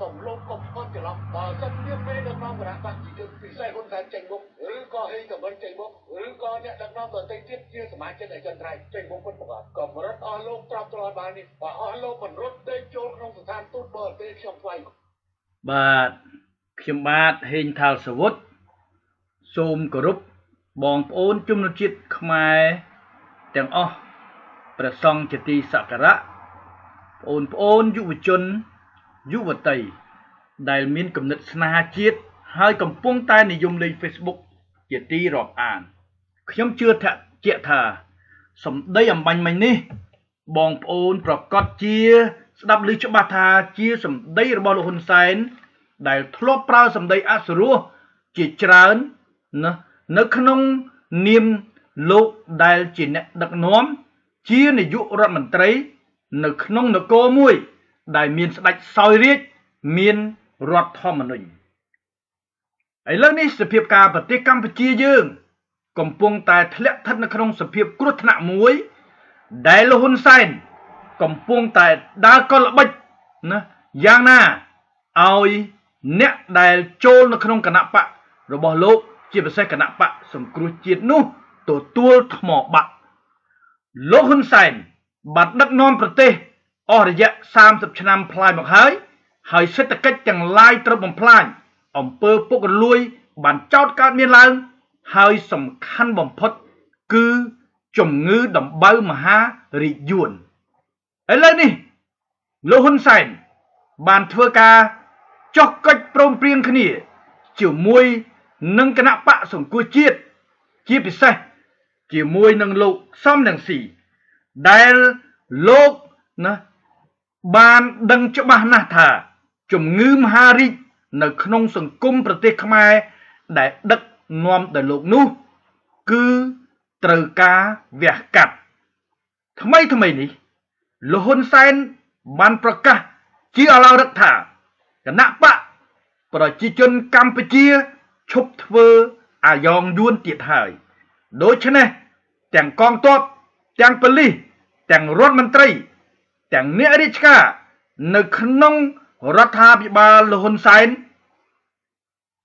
សូមលោកកុំស្គាល់ច្រឡំបើសិនជាពេលដឹកនាំគណៈបក្សប្រជាជនពិសេសហ៊ុនសែនចេញមុខឬក៏ហេងសំរិនចេញមុខឬក៏អ្នកដឹកនាំដទៃទៀតជាសមាជិកអចិន្ត្រៃយ៍ចេញមុខពិតប្រាកដកម្រិតអស់លោកទ្រាំទ្របាននេះបើអស់លោកមិនរត់ដេកចូលក្នុងស្ថានទូតបរទេសខ្ញុំថ្លៃបាទខ្ញុំបាទហេងថាល់សវុតសូមគោរពបងប្អូនជំនុំជាតិខ្មែរទាំងអស់ព្រះសង្ឃជាទីសក្ការៈបងប្អូនយុវជនយុវតីដែលមានគំនិតស្នេហាជាតិហើយកំពុងតែនិយមលេង Facebook ជាទីរាប់អានខ្ញុំជឿថាជាថាសម្ដីអំបញ្ញមិញនេះបងប្អូនប្រកាសជាស្ដាប់ឮច្បាស់ថាជាសម្ដីរបស់លោកហ៊ុនសែនដែលធ្លាប់ប្រើសម្ដីអសុរោះជាច្រើនណានៅក្នុងនាមលោកដែលជាអ្នកដឹកនាំជានាយករដ្ឋមន្ត្រីនៅក្នុងនគរមួយដែលមានស្ដេចសោយរាជមានរដ្ឋធម្មនុញ្ញឥឡូវនេះសភាពការប្រទេសកម្ពុជាយើងកំពុងតែធ្លាក់ស្ថិតនៅក្នុងសភាពគ្រោះថ្នាក់មួយដែលលោកហ៊ុនសែនកំពុងតែដើរកលល្បិចណាយ៉ាងណាឲ្យអ្នកដែលចូលនៅក្នុងគណៈបករបស់លោកជាពិសេសគណៈបកសង្គ្រោះជាតិនោះទទួលថ្មបាក់លោកហ៊ុនសែនបានដឹកនាំប្រទេសអស់រយៈ30ឆ្នាំផ្លាយមកហើយហើយសេដ្ឋកិច្ចទាំងឡាយត្រូវបំផ្លាញអំពើពុករលួយបានចោទកើតមានឡើងហើយសំខាន់បំផុតគឺជំងឺដំបៅមហារីកយួនឥឡូវនេះលោកហ៊ុនសែនបានធ្វើការចុះកិច្ចព្រមព្រៀងគ្នាជាមួយនឹងគណៈបកសង្គ្រោះជាតិជាពិសេសជាមួយនឹងលោកសំរងស៊ីដែលលោកណាបានដឹងច្បាស់ណាស់ថាជំងឺមហារីកនៅក្នុងសង្គមប្រទេសខ្មែរដែលដឹកនាំដោយលោកនោះគឺត្រូវការវះកាត់ថ្មីថ្មីនេះលោកហ៊ុនសែនបានប្រកាសជាឱឡារិកថាគណៈបកប្រជាជនកម្ពុជាឈប់ធ្វើអាយ៉ងយួនទៀតហើយដូច្នេះទាំងកងទ័ពទាំងប៉ូលីសទាំងរដ្ឋមន្ត្រីទាំងអ្នករាជការនៅក្នុងរដ្ឋាភិបាលលោកហ៊ុនសែន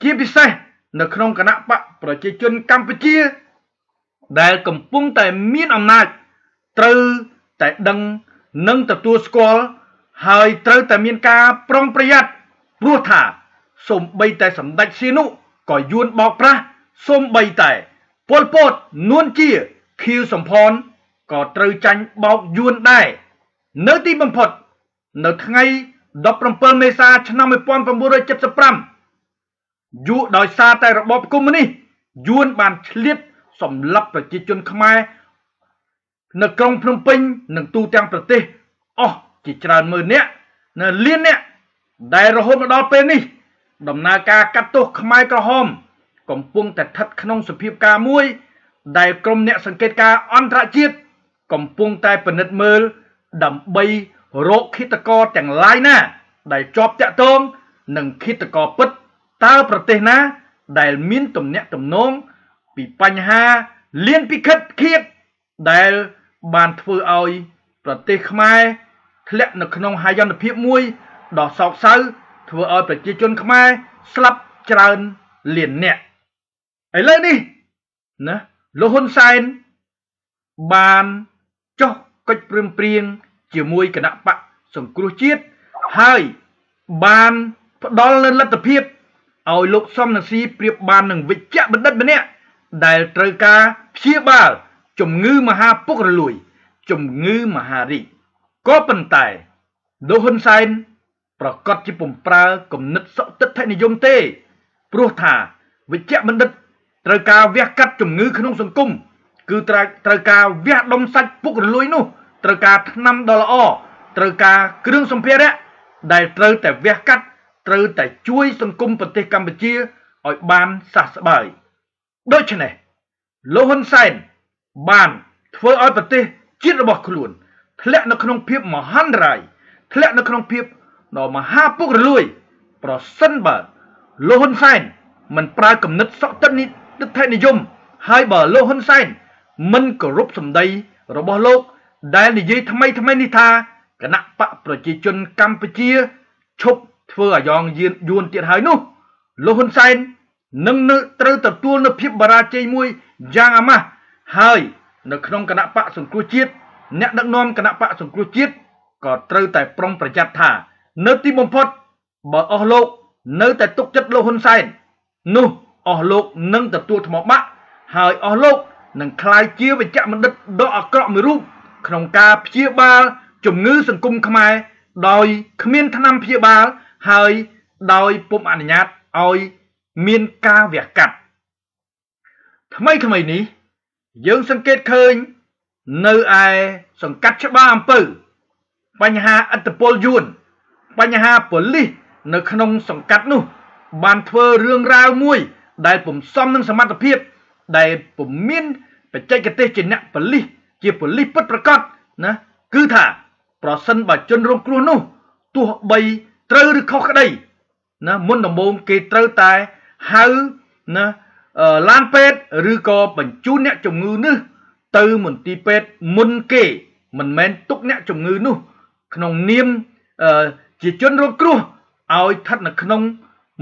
ជាពិសេសនៅក្នុងគណៈបកប្រជាជនកម្ពុជាដែលកំពុងតែមានអំណាចត្រូវតែដឹងនិងទទួលស្គាល់ហើយត្រូវតែមានការប្រុងប្រយ័ត្នព្រោះថាសូម្បីតែសម្ដេចសីហនុក៏យួនបោកប្រាស់សូម្បីតែប៉ុលពតនួនជាខៀវសំផនក៏ត្រូវចាញ់បោកយួនដែរនៅទីបំផុតនៅថ្ងៃ17មេសាឆ្នាំ1975យួនដោយសារតែរបបកុម្មុយនីសយួនបានឆ្លៀតសម្លាប់ប្រជាជនខ្មែរនៅក្រុងភ្នំពេញនិងទូទាំងប្រទេសអស់ជាច្រើនម៉ឺននាក់នៅលាននាក់ដែលរហូតមកដល់ពេលនេះដំណើរការកាត់ទោសខ្មែរក្រហមកំពុងតែស្ថិតក្នុងសភាពការមួយដែលក្រុមអ្នកសង្កេតការអន្តរជាតិកំពុងតែពិនិត្យមើលដើម្បីរកឃាតករទាំងឡាយណាដែលជាប់តាក់ទងនឹងឃាតករពិតតើប្រទេសណាដែលមានទំនាក់ទំនងពីបញ្ហាលៀនពិឃិតឃាតដែលបានធ្វើឲ្យប្រទេសខ្មែរធ្លាក់នៅក្នុងហយន្តភាពមួយដ៏សោកសៅធ្វើឲ្យប្រជាជនខ្មែរស្លាប់ច្រើនលានអ្នកឥឡូវនេះណាលោកហ៊ុនសែនបានចុះកិច្ចព្រមព្រៀងជាមួយគណៈបកសង្គ្រោះជាតិហើយបានផ្ដល់នូវលទ្ធភាពឲ្យលោកសំរងស៊ីប្រៀបបាននឹងវិជ្ជបណ្ឌិតម្នាក់ដែលត្រូវការព្យាបាលជំងឺមហាពុករលួយជំងឺមហារីកក៏ប៉ុន្តែលោកហ៊ុនសែនប្រកាសជាពុំប្រើគំនិតសុទិដ្ឋិនិយមទេព្រោះថាវិជ្ជបណ្ឌិតត្រូវការវះកាត់ជំងឺក្នុងសង្គមគឺត្រូវការវះដុំសាច់ពុករលួយនោះត្រូវការថ្នាំដ៏ល្អត្រូវការគ្រឿងសម្ភារៈដែលត្រូវតែវះកាត់ត្រូវតែជួយសង្គមប្រទេសកម្ពុជាឲ្យបានសះស្បើយដូច្នេះលោកហ៊ុនសែនបានធ្វើឲ្យប្រទេសជាតិរបស់ខ្លួនធ្លាក់នៅក្នុងភាពមហន្តរាយធ្លាក់នៅក្នុងភាពដ៏មហាពុករលួយប្រសិនបើលោកហ៊ុនសែនមិនប្រើគំនិតសុទិដ្ឋិនិយមហើយបើលោកហ៊ុនសែនមិនគោរពសម្ដីរបស់លោកដែលនិយាយថ្មីថ្មីនេះថាគណៈបកប្រជាជនកម្ពុជាឈប់ ធ្វើអាយ៉ងយួនទៀតហើយនោះលោកហ៊ុនសែននឹងនៅត្រូវទទួលនូវភាពបរាជ័យមួយយ៉ាងអាម៉ាស់ហើយនៅក្នុងគណៈបកសង្គ្រោះជាតិអ្នកដឹកនាំគណៈបកសង្គ្រោះជាតិក៏ត្រូវតែប្រុងប្រយ័ត្នថានៅទីបំផុតបើអស់លោកនៅតែទុកចិត្តលោកហ៊ុនសែននោះអស់លោកនឹងទទួលថ្មបាក់ហើយអស់លោកនឹងក្លាយជាវិជ្ជបណ្ឌិតដ៏អាក្រក់មួយរូបក្នុងការព្យាបាលជំងឺសង្គមខ្មែរដោយគ្មានថ្នាំព្យាបាលហើយដោយពុំអនុញ្ញាតឲ្យមានការវះកាត់ថ្មីថ្មីនេះយើងសង្កេតឃើញនៅឯសង្កាត់ច្បារអំពៅបញ្ហាឥទ្ធិពលយួនបញ្ហាប៉ូលីសនៅក្នុងសង្កាត់នោះបានធ្វើរឿងរ៉ាវមួយដែលពុំសមនឹងសមត្ថភាពដែលពុំមានបច្ចេកទេសជាអ្នកប៉ូលីសជាប៉ូលីសពិតប្រាកដណាគឺថាប្រសិនបើជនរងគ្រោះនោះទោះបីត្រូវឬខុសក្តីណាមុនដំបូងគេត្រូវតែហៅណាឡានពេទ្យឬក៏បញ្ជូនអ្នកជំងឺនោះទៅមន្ទីរពេទ្យមុនគេមិនមែនទុកអ្នកជំងឺនោះក្នុងនាមជាជនរងគ្រោះឲ្យស្ថិតនៅក្នុង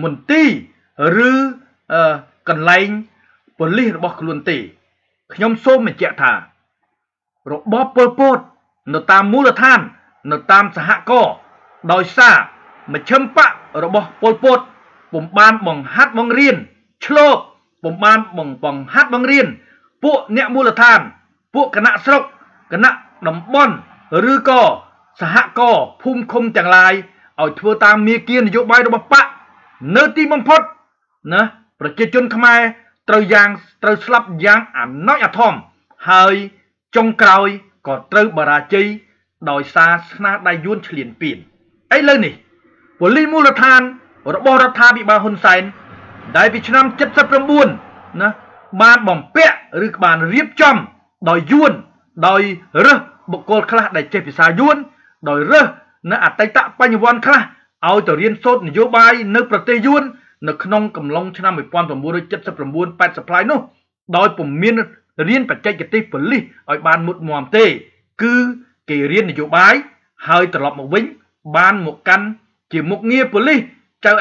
មន្ទីរឬកន្លែងប៉ូលីសរបស់ខ្លួនទេខ្ញុំសូមបញ្ជាក់ថារបបប៉ុលពតនៅតាមមូលដ្ឋាននៅតាមសហគមន៍ដោយសារមជ្ឈិមបករបស់ប៉ុលពតពុំបានបង្ហាត់បង្រៀនឆ្លប់ពុំបានបង្ហាត់បង្រៀនពួកអ្នកមូលដ្ឋានពួកគណៈស្រុកគណៈតំបន់ឬក៏សហគមន៍ភូមិឃុំទាំងឡាយឲ្យធ្វើតាមមាគ៌ានយោបាយរបស់បកនៅទីបំផុតណាប្រជាជនខ្មែរត្រូវស្លាប់យ៉ាងអាណោចអាធមហើយចុងក្រោយក៏ត្រូវបរាជ័យដោយសារស្នាដៃយួនឈ្លានពានឥឡូវនេះប៉ូលីសមូលដ្ឋានរបស់រដ្ឋាភិបាលហ៊ុនសែនដែលពីឆ្នាំ79ណាបានបំពាក់ឬបានរៀបចំដោយយួនដោយរើសបុគ្គលខ្លះដែលចេះភាសាយួនដោយរើសនៅអតីតបញ្ញវន្តខ្លះឲ្យទៅរៀនសូត្រនយោបាយនៅប្រទេសយួននៅក្នុងកំឡុងឆ្នាំ1979 80ផ្លាយនោះដោយពុំមានរៀនបច្ចេកទេសប៉ូលីសឲ្យបានមុតមមទេគឺគេរៀននយោបាយហើយត្រឡប់មកវិញបានមកកាន់ជាមុខងារប៉ូលីសចៅ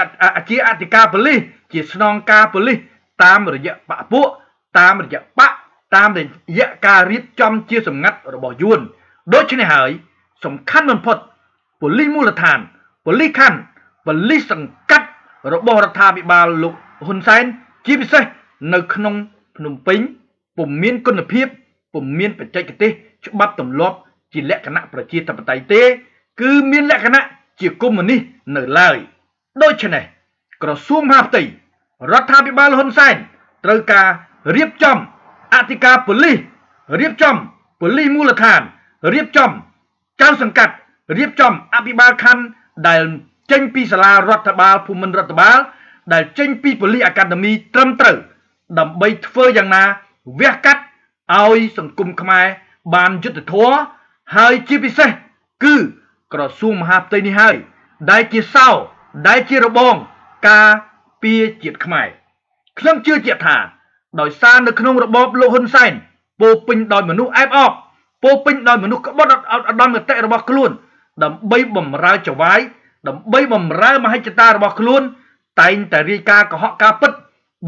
ជាអធិការប៉ូលីសជាស្នងការប៉ូលីសតាមរយៈបពពួកតាមរយៈបកតាមរយៈការរៀបចំជាសម្ងាត់របស់យួនដូច្នេះហើយសំខាន់បំផុតប៉ូលីសមូលដ្ឋានប៉ូលីសខណ្ឌប៉ូលីសសង្កាត់របស់រដ្ឋាភិបាលលោកហ៊ុនសែនជាពិសេសនៅក្នុងភ្នំពេញពុំមានគុណភាពពុំមានបច្ចេកទេសច្បាប់ទម្លាប់ជាលក្ខណៈប្រជាធិបតេយ្យទេគឺមានលក្ខណៈជាកុម្មុយនីសនៅឡើយដូច្នេះក្រសួងមហាផ្ទៃរដ្ឋាភិបាលហ៊ុនសែនត្រូវការរៀបចំអធិការប៉ូលីសរៀបចំប៉ូលីសមូលដ្ឋានរៀបចំចៅសង្កាត់រៀបចំអភិបាលខណ្ឌដែលចេញពីសាលារដ្ឋបាលភូមិន្ទរដ្ឋបាលដែលចេញពីប៉ូលីសអាកាដាមីត្រឹមត្រូវដើម្បីធ្វើយ៉ាងណាវះកាត់ឲ្យសង្គមខ្មែរបានយុត្តិធម៌ហើយជាពិសេសគឺក្រសួងមហាផ្ទៃនេះហើយដែលជាសោដែលជារបងការពារជាតិខ្មែរខ្ញុំជឿជាក់ថាដោយសារនៅក្នុងរបបលោកហ៊ុនសែនពោពេញដោយមនុស្សអែបអបពោពេញដោយមនុស្សក្បត់ឧត្តមគតិរបស់ខ្លួនដើម្បីបំរើចវាយដើម្បីបំរើមហិច្ឆតារបស់ខ្លួនតែងតែរាយការណ៍កុហកការពិត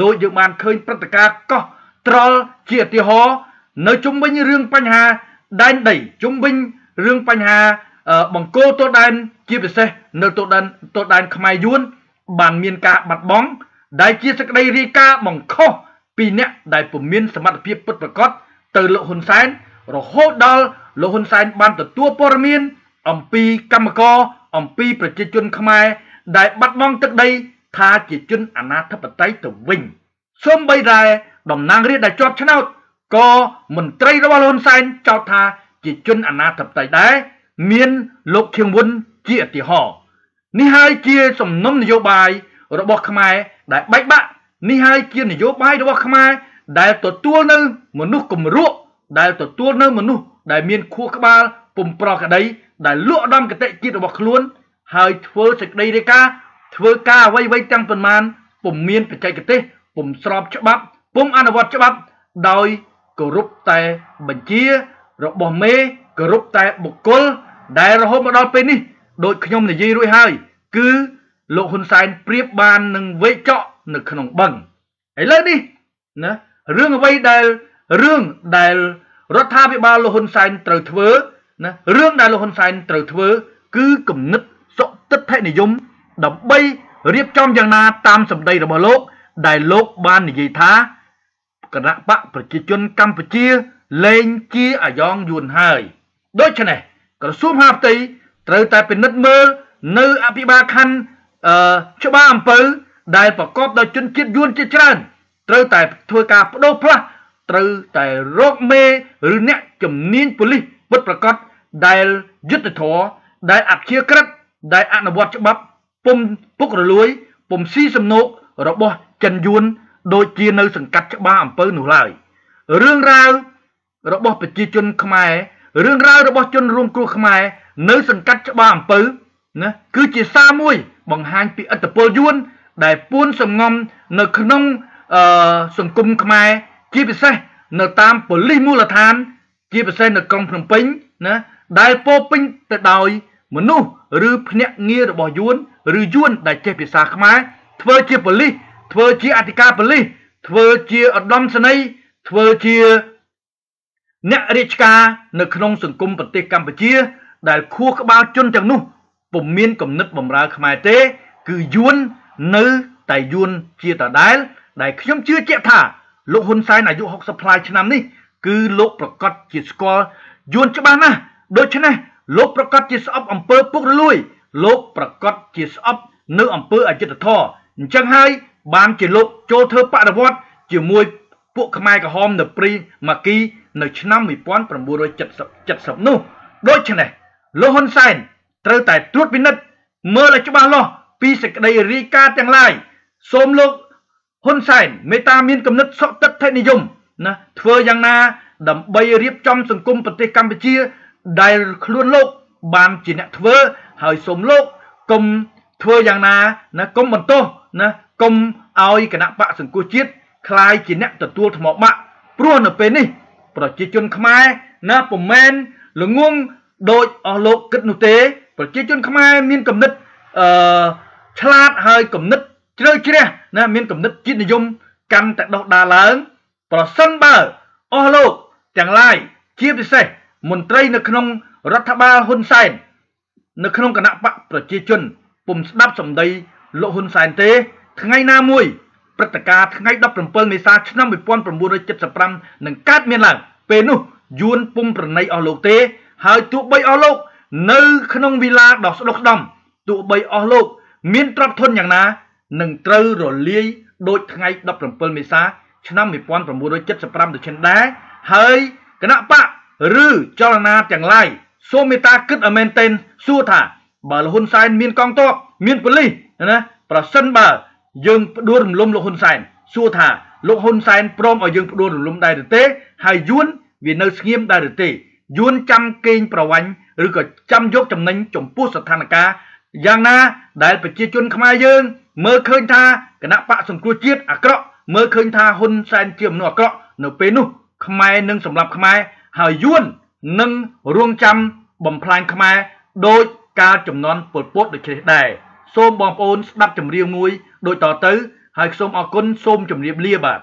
ដោយយើងបានឃើញព្រឹត្តិការណ៍កោះត្រល់ជាឧទាហរណ៍នៅជុំវិញរឿងបញ្ហាដែនដីជុំវិញរឿងបញ្ហាបង្គោលទល់ដែនជាពិសេសនៅទល់ដែនខ្មែរយួនបានមានការបាត់បង់ដែលជាសេចក្តីរាយការណ៍បង្ខុសពីអ្នកដែលពុំមានសមត្ថភាពពិតប្រាកដទៅលោកហ៊ុនសែនរហូតដល់លោកហ៊ុនសែនបានទទួលព័ត៌មានអំពីកម្មករអំពីប្រជាជនខ្មែរដែលបាត់បង់ទឹកដីថាជាជនអនាធិបតេយ្យទៅវិញសូម្បីតែតំណាងរាស្ត្រដែលជាប់ឆ្នោតក៏មន្ត្រីរបស់លោកហ៊ុនសែនចោទថាជាជនអនាធិបតេយ្យដែរមានលោកឈៀងវុនជាឧទាហរណ៍នេះហើយជាសំណុំនយោបាយរបស់ខ្មែរដែលបែកបាក់នេះហើយជានយោបាយរបស់ខ្មែរដែលទទួលនៅមនុស្សគំរក់ដែលទទួលនៅមនុស្សដែលមានខួរក្បាលពុំប្រក្រតីដែលលក់ឧត្តមគតិជាតិរបស់ខ្លួនហើយធ្វើសេចក្តីរាយការណ៍ធ្វើការអ្វីៗទាំងប៉ុន្មានពុំមានបច្ចេកទេសពុំស្របច្បាប់ពុំអនុវត្តច្បាប់ដោយគោរពតែបញ្ជារបស់មេគោរពតែបុគ្គលដែលរហូតមកដល់ពេលនេះដោយខ្ញុំនិយាយរួចហើយគឺ លោកហ៊ុនសែនប្រៀបបាននឹងវែកចកនៅក្នុងបឹងឥឡូវនេះណារឿងអ្វីដែលរឿងដែលរដ្ឋាភិបាលលោកហ៊ុនសែនត្រូវធ្វើណារឿងដែលលោកហ៊ុនសែនត្រូវធ្វើគឺគំនិតសុទិដ្ឋិនិយមដើម្បីរៀបចំយ៉ាងណាតាមសម្ដីរបស់លោកដែលលោកបាននិយាយថាគណៈបកប្រជាជនកម្ពុជាលែងជាអាយ៉ងយួនហើយដូច្នេះក្រសួងមហាផ្ទៃត្រូវតែពិនិត្យមើលនៅអភិបាលខណ្ឌច្បារអំពៅដែលប្រកបដោយជនជាតិយួនជាច្រើនត្រូវតែធ្វើការបដូរផ្លាស់ត្រូវតែរកមេឬអ្នកជំនាញប៉ូលីសពិតប្រាកដដែលយុត្តិធម៌ដែលអព្យាក្រឹតដែលអនុវត្តច្បាប់ពុំពុករលួយពុំស៊ីសំណូករបស់ចិនយួនដូចជានៅសង្កាត់ច្បារអំពៅនោះឡើយរឿងរ៉ាវរបស់ប្រជាជនខ្មែររឿងរ៉ាវរបស់ជនរងគ្រោះខ្មែរនៅសង្កាត់ច្បារអំពៅណាគឺជាសារមួយបង្ហាញពីឥទ្ធិពលយួនដែលពួនសំងំនៅក្នុងសង្គមខ្មែរជាពិសេសនៅតាមប៉ូលីសមូលដ្ឋានជាពិសេសនៅក្រុងភ្នំពេញណាដែលពោពេញទៅដោយមនុស្សឬភ្នាក់ងាររបស់យួនឬយួនដែលចេះភាសាខ្មែរធ្វើជាប៉ូលីសធ្វើជាអធិការប៉ូលីសធ្វើជាឧត្តមសេនីយ៍ធ្វើជាអ្នករាជការនៅក្នុងសង្គមប្រទេសកម្ពុជាដែលខួរក្បាលជនទាំងនោះពុំមានគំនិតបម្រើខ្មែរទេគឺយួននៅតែយួនជាដដែលដែលខ្ញុំជឿជាក់ថាលោកហ៊ុនសែនអាយុ60ប្លាយឆ្នាំនេះគឺលោកប្រកាសជាស្គាល់យួនច្បាស់ណាស់ដូច្នេះលោកប្រកាសជាស្អប់អំពើពុករលួយលោកប្រកាសជាស្អប់នៅអំពើអយុត្តិធម៌អញ្ចឹងហើយបានជាលោកចូលធ្វើបដិវត្តជាមួយពួកខ្មែរក្រហមនៅព្រីម៉ាគីនៅឆ្នាំ1970នោះដូច្នេះលោកហ៊ុនសែនត្រូវតែត្រួតពិនិត្យមើលឲ្យច្បាស់លាស់ពីសេចក្តីរាយការណ៍ទាំងឡាយសូមលោកហ៊ុនសែនមេត្តាមានគំនិតសុទិដ្ឋិនិយមណាធ្វើយ៉ាងណាដើម្បីរៀបចំសង្គមប្រទេសកម្ពុជាដែលខ្លួនលោកបានជាអ្នកធ្វើហើយសូមលោកកុំធ្វើយ៉ាងណាណាកុំបន្ទោសណាកុំឲ្យគណៈបកសង្គ្រោះជាតិក្លាយជាអ្នកទទួលថ្មបាក់ព្រោះនៅពេលនេះប្រជាជនខ្មែរណាពុំមែនល្ងងដោយអស់លោកគិតនោះទេប្រជាជនខ្មែរមានគំនិតឆ្លាតហើយគំនិតជ្រៅជ្រះណាមានគំនិតជាតិនិយមកាន់តែដុះដាលឡើងប្រសិនបើអស់លោកទាំងឡាយជាពិសេសមន្ត្រីនៅក្នុងរដ្ឋបាលហ៊ុនសែននៅក្នុងគណៈបកប្រជាជនពុំស្ដាប់សម្ដីលោកហ៊ុនសែនទេថ្ងៃណាមួយព្រឹត្តិការណ៍ថ្ងៃ17មេសាឆ្នាំ1975នឹងកើតមានឡើងពេលនោះយួនពុំប្រណីអស់លោកទេហើយទោះបីអស់លោកនៅក្នុងវិឡាដ៏ស្ដុកស្ដំទោះបីអស់លោកមានទ្រព្យធនយ៉ាងណានឹងត្រូវរលាយដូចថ្ងៃ17មេសាឆ្នាំ1975ដូច្នេះដែរហើយគណៈបកឬចលនាទាំងឡាយសូមមេត្តាគិតឲ្យមែនទែនសួរថាបើលោកហ៊ុនសែនមានកងទ័ពមានប៉ូលីសណាប្រសិនបើយើងផ្ដួលរំលំលោកហ៊ុនសែនសួរថាលោកហ៊ុនសែនព្រមឲ្យយើងផ្ដួលរំលំដែរឬទេហើយយួនវានៅស្ងៀមដែរឬទេយួនចាំកេងប្រវ័ញ្ចឬក៏ចាំយកចំណេញចំពោះស្ថានភាពយ៉ាងណាដែលប្រជាជនខ្មែរយើងមើលឃើញថាគណៈបកសង្គ្រោះជាតិអាក្រក់មើលឃើញថាហ៊ុនសែនជាមនុស្សអាក្រក់នៅពេលនោះខ្មែរនឹងសម្លាប់ខ្មែរហើយយួននឹងរងចាំបំផ្លាញខ្មែរដោយការចំនួនពលពតដូចនេះដែរសូមបងប្អូនស្ដាប់ចម្រៀងមួយដូចតទៅហើយសូមអរគុណសូមជម្រាបលាបាទ